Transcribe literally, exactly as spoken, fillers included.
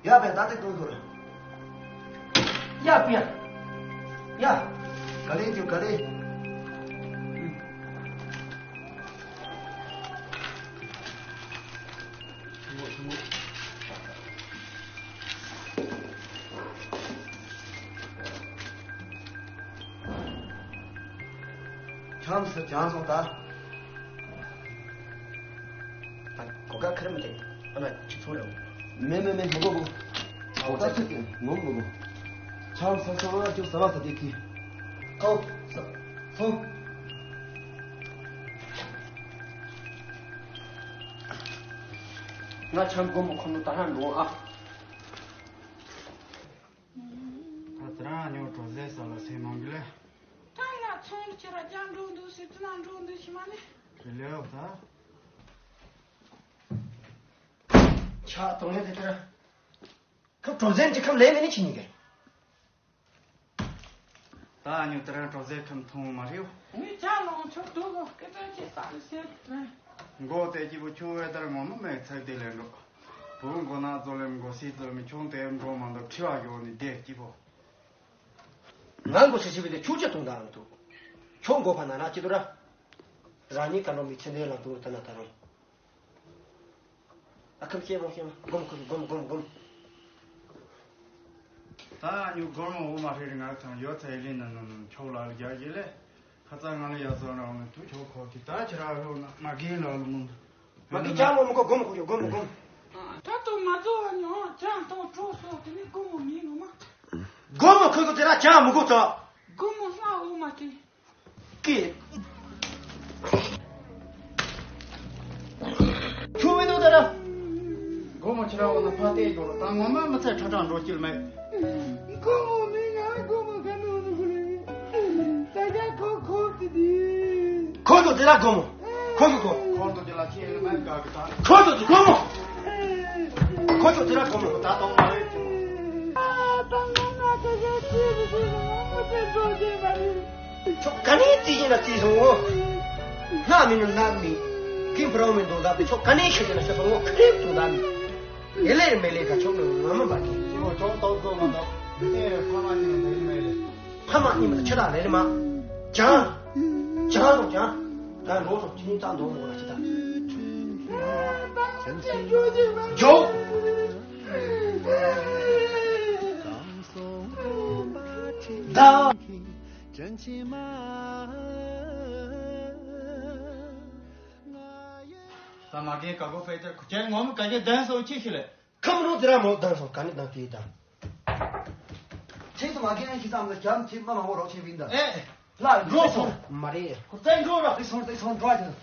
ཡ་བས་ད་དེ་གཏོང་དགོས། ཡ་པིའ། ཡ། ག་ལེ་རྒྱུ་ག་ལེ། ཁྱམས་སུ་བྱང་སོང་ད། ད་གོ་སྐབས་ཁེར་མི་དེ་ཨ་མ་ཁྱི་ཚོ་རེད། མེད་མེད་མེད་མི་དགོས་མི་དགོས། ཨོ་ད་ཚོད་དེ་ངོམ་མི་དགོས། ཆང་ས་སོང་ཨ་ཅོ་ཟ་བ་ད་དེ་ཁི། ཨོ་ས་སོང་། ང་ཆང་སྒོར་མོ་ཁོ་ནོ་ད་ཧ་འགྲོ་ཨ། ད་ཚོ་རང་ཉོ་གྲོ་ཟས་ས་ལ་སེམས་མང་གི་ལེ། ད་ང་ཚོང་ཁྱེད་ར་རྒྱང་འགྲོ་འདུག་ཟེར་ཙི་ན་འགྲོ་འདུག་ཤི་མ་ནི། དེ་ལེའོ་ད། ཆག་གཏོང་ཡས་དེ་ལྟར། ཁབ་གྲོ་ཟན་གྱི་ཁམས་ལས་མེད་ནི་ཁྱི་གཉིས་ཀས། ད་ཨ་ཉོ་དེ་རང་གྲོ་ཟན་ཁམས་མཐོང་མ་རེད། ངས་ཇ་ལོངས་ཆོག་འདུག་གོ་སྐད་ཆ་ཆེ་ས་ལ་ཟེར་དེ། མགོ་དེ་སྐྱིད་པོ་ཆུ་བས་ལྟར་ངོ་མ་མེད་ཚད་དེ་ལས་འགྲོ། བུ་མགོ་ན་ཙོ་ལེམ་མགོ་སི་ཙོ་མི་ཆུང་དེ་འགྲོ་མ་འདུག་ཁྲི་བ་ཡོང་ནི་བསྡད་སྐྱིད་པོ། ང་མགོ་ཆེ་ཆེ་བས་དེ་ཆུ་ཆེ་གཏོང་ད་རང་འདུག་ཁྱོད་མགོ་ཕ་ན་ན་སྐྱིད་དོ་ར། རང་ཉིད་ག་འགྲོ་མི་ཚེ་འདས་ལ་འདུག་ད་ན་ད་རང་། ཨ་ཁམས་སྐྱེ་མོ་སྐྱེ་མོ་སྒོམ་ཁོ་སྒོམ་སྒོམ་སྒོམ། ད་ཉུ་སྒོར་མོ་འོ་མ་ཧྲེ་རེ་ང་ཚང་ཡོད་ཚད་ལེན་ན་ནོ་ནོ་ཁྱོད་ལ་རྒྱ་ཡེ་ལེ། ཁ་ཚ་ང་ལ་ཡ་ཚོ་རང་ནོ་དུ་ཁྱོད་ཁོ་གི་ད་ཁྱེད་ར་ཧོ་ན་མ་གིན་ལ་ལོ་མོ། མ་གིན་ཅང་ལོ་མོ་གོ་སྒོམ་ཁོ་ཡོ་སྒོམ་སྒོམ། ད་དུ་མ་ཚོ་བ་ཉོ་ཅང་ཐོ་གྲོ་སོ་དེ་ནི་སྒོར་མོ་མིན་ནོ་མ། སྒོར་མོ་ཁོ་ཚོ་དེ་ར་ཅང་མི་གོ་ཚོ། སྒོར་མོ་ལྷ་འོ་མ་དེ། ཀི། ཁྱོད་མི་འདུག་ད་ར། སྒོར་མོ་ཁྱེད་རང་འོ་ན་ཕ་བལྟས་འགྱོ་རོགས་ད་ངོ་མ་མི་ཚེ་ཁྲ་ཁྲ་འགྲོ་སྐྱིད་མེད། སྒོར་མོ་མིན་ང་སྒོར་མོ་ག་ནས་འོ་ན་གོ་རེད། ད་ཡ་ཁོ་ཁོ་དེ་དེ། ཁོ་ཚོ་དེ་ར་སྒོར་མོ། ཁོ་ཚོ་ཁོ། ཁོ་ཚོ་དེ་ལ་ཁྱེད་ལ་མ་དགའ་གི་ད། ཁོ་ཚོ་དེ་སྒོར་མོ། ཁོ་ཚོ་དེ་ར་སྒོར་མོ། ད་གཏོང་མ་རེད་ཀྱི། ད་ང་ང་ད་ཡ་ཁྱེད་ལ་ཁོ་ལ་ངོ་མ་དེ་འགྲོ་རྒྱུ་མ་རེད། ཁྱོད་ག་ནས་བརྩིས་ཡིན་ན་བརྩིས་སོང་ངོ་། སྣག་མིན་ན་སྣག་མིན། ཁྱིམ་ཕུ་རོང་མིན་དོན་དག་མིན། ཁྱོད་ག་ནས་ཤི་ཡིན་ན་ཤི་སོང་ངོ་། ཁ་རིབ་དོན་དག་མིན། ཡེ་ལེར་མེ་ལེ་ག་ཁྱོད་ནི་ང་མི་འབའ་གི། ཁྱོད་ཅོག་ཏོག་གོ་མ་ཏོག་དེ་ཕ་མ་གཉིས་ལ་མེ་ལེ་མེ་ལེ། ཕ་མ་གཉིས་མ་ད་ཆ་དག་ལེ་ལེ་མ། ཇང་། ཇང་དང་ཇང་། ད་འགྲོ་སོང་ཁྱིམ་ནི་ཙག་འདོགས་མོ་ལ་ཅི་ད། ཇོ། ད། ད་མ་རྒན་ག་གོ་ཕེ་ཏེ་ཁུ་ཅན་ངོ་མི་ག་གེ་དན་སོ་ཅི་ཤི་ལེ། ཁམ་རུ་དེ་ར་མོ་དན་སོ་ག་ནི་དན་ཏི་དན། ཁྱེད་ཚོ་མ་རྒན་ཤི་ཙམ་ལ་རྒྱམ་ཁྱེད་མ་མང་བོ་རོགས་ཁྱེད་བིན་དན། ཨེ། ལ་འགྲོ་སོང་། མ་རེད། ཁུ་ཅན་འགྲོ་ར། དེ་སོང་དེ་སོང་འགྲོ་ཨ་དེ།